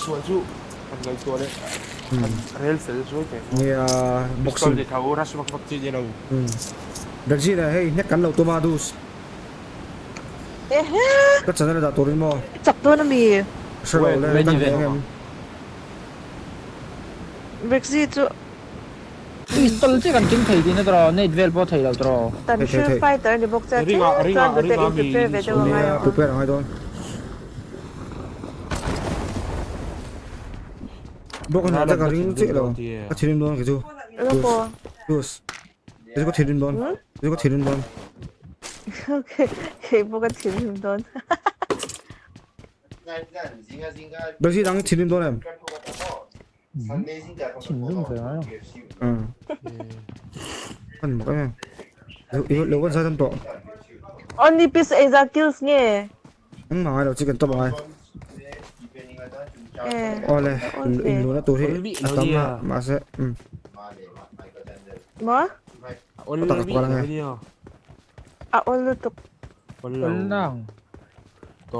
Insual chu han ngaihtuah leh han rel fel zuai teh ang. Nia boxing. Pistol ni tho rush vak vak chi ni lo. Brexit ah hei hnek kan lo tum a dus. Ka channel dah turin maw? Chak dawn ami? Hre lo le kan hne ang em? Brexit chu. Pistol chiah kan keng thei tihna tawh net vel pawh thei lo tawh. Tan hre fighter ni bawk che tlem chuan vute in prepare ve deuh angai ang a. Prepare angai dawn. Bawk a hna ka ring chiah lo ka thinrim dawn kei chu. Dus. Kei chu ka thinrim dawn. Kei chu ka thinrim dawn. Kei pawh ka thinrim dawn. Brazil ang thinrim dawn em? Thinrim ve ngai lo. An mak em em. Lo kan zai tam tawh. Only piece eiza kills nge? An ngai lo chicken top angai. Awle in luhna tur hi a tam a mahse um. Ma? A tak a pakal ange. A awl lutuk. Awl nang.